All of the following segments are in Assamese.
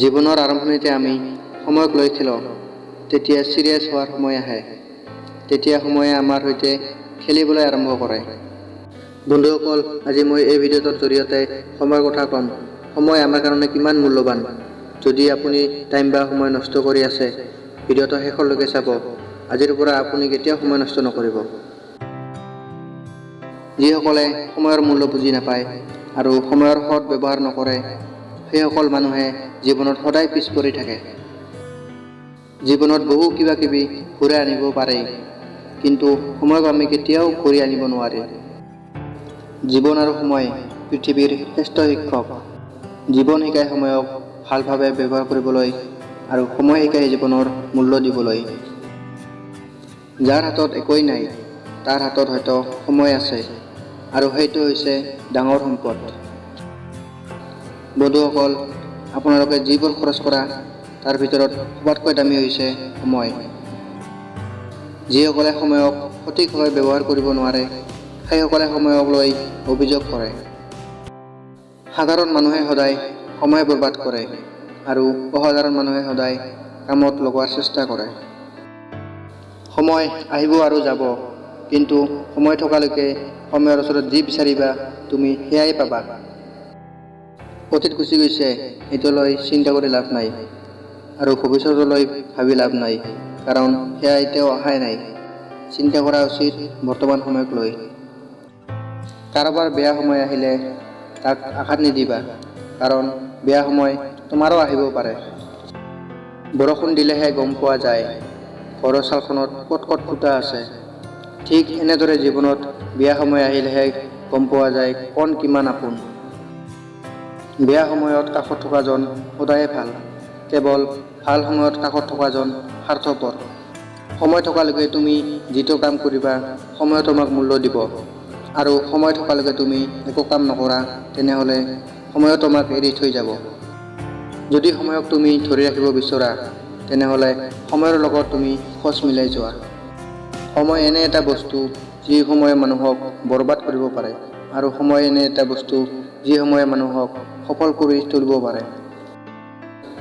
জীৱনৰ আৰম্ভণিতে আমি সময়ক লৈ খেলোঁ। তেতিয়া ছিৰিয়াছ হোৱাৰ সময় আহে, তেতিয়া সময়ে আমাৰ সৈতে খেলিবলৈ আৰম্ভ কৰে। বন্ধুসকল, আজি মই এই ভিডিঅ'টোৰ জৰিয়তে সময়ৰ কথা ক'ম। সময় আমাৰ কাৰণে কিমান মূল্যৱান। যদি আপুনি টাইম বা সময় নষ্ট কৰি আছে, ভিডিঅ'টো শেষলৈকে চাব। আজিৰ পৰা আপুনি কেতিয়াও সময় নষ্ট নকৰিব। যিসকলে সময়ৰ মূল্য বুজি নাপায় আৰু সময়ৰ সৎ ব্যৱহাৰ নকৰে, সেইসকল মানুহে জীৱনত সদায় পিছ পৰি থাকে। জীৱনত বহু কিবা কিবি ঘূৰাই আনিব পাৰে, কিন্তু সময়ক আমি কেতিয়াও ঘূৰি আনিব নোৱাৰি। জীৱন আৰু সময় পৃথিৱীৰ শ্ৰেষ্ঠ শিক্ষক। জীৱন শিকায় সময়ক ভালভাৱে ব্যৱহাৰ কৰিবলৈ আৰু সময় শিকায় জীৱনৰ মূল্য দিবলৈ। যাৰ হাতত একোৱেই নাই, তাৰ হাতত হয়তো সময় আছে আৰু সেইটো হৈছে ডাঙৰ সম্পদ। বন্ধুসকল, আপোনালোকে যিবোৰ খৰচ কৰা, তাৰ ভিতৰত সবাতোকৈ দামী হৈছে সময়। যিসকলে সময়ক সঠিকভাৱে ব্যৱহাৰ কৰিব নোৱাৰে, সেইসকলে সময়ক লৈ অভিযোগ কৰে। সাধাৰণ মানুহে সদায় সময় বৰবাদ কৰে আৰু অসাধাৰণ মানুহে সদায় কামত লগোৱাৰ চেষ্টা কৰে। সময় আহিব আৰু যাব, কিন্তু সময় থকালৈকে সময়ৰ ওচৰত যি বিচাৰিবা, তুমি সেয়াই পাবা। অতীত গুচি গৈছে, সেইটোলৈ চিন্তা কৰি লাভ নাই আৰু ভৱিষ্যতলৈ ভাবি লাভ নাই, কাৰণ সেয়া এতিয়াও অহাই নাই। চিন্তা কৰা উচিত বৰ্তমান সময়ক লৈ। কাৰোবাৰ বেয়া সময় আহিলে তাক আঘাত নিদিবা, কাৰণ বেয়া সময় তোমাৰো আহিব পাৰে। বৰষুণ দিলেহে গম পোৱা যায় ঘৰৰ চালখনত ক'ত ক'ত ফুটা আছে। ঠিক এনেদৰে জীৱনত বেয়া সময় আহিলেহে গম পোৱা যায় কোন কিমান আপোন। বেয়া সময়ত কাষত থকাজন সদায়ে ভাল, কেৱল ভাল সময়ত কাষত থকাজন স্বাৰ্থপৰ। সময় থকালৈকে তুমি যিটো কাম কৰিবা, সময়ে তোমাক মূল্য দিব আৰু সময় থকালৈকে তুমি একো কাম নকৰা, তেনেহ'লে সময়ে তোমাক এৰি থৈ যাব। যদি সময়ক তুমি ধৰি ৰাখিব বিচৰা, তেনেহ'লে সময়ৰ লগত তুমি খোজ মিলাই যোৱা। সময় এনে এটা বস্তু যি সময়ে মানুহক বৰবাদ কৰিব পাৰে আৰু সময় এনে এটা বস্তু যি সময়ে মানুহক সফল কৰি তুলিব পাৰে।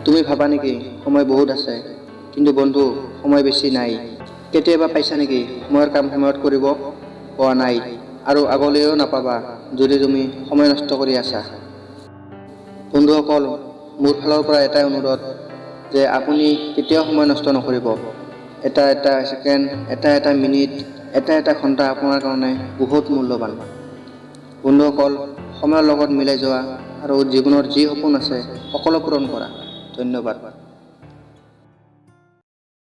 তুমি ভাবা নেকি সময় বহুত আছে? কিন্তু বন্ধু, সময় বেছি নাই। কেতিয়াবা পাইছা নেকি সময়ৰ কাম সময়ত কৰিব? পোৱা নাই আৰু আগলৈও নাপাবা, যদি তুমি সময় নষ্ট কৰি আছা। বন্ধুসকল, মোৰ ফালৰ পৰা এটাই অনুৰোধ যে আপুনি কেতিয়াও সময় নষ্ট নকৰিব। এটা এটা ছেকেণ্ড, এটা এটা মিনিট, এটা এটা ঘণ্টা আপোনাৰ কাৰণে বহুত মূল্যৱান। বন্ধুসকল, সময়ৰ লগত মিলাই যোৱা আৰু জীৱনৰ যি সপোন আছে, সকলো পূৰণ কৰা। ধন্যবাদ।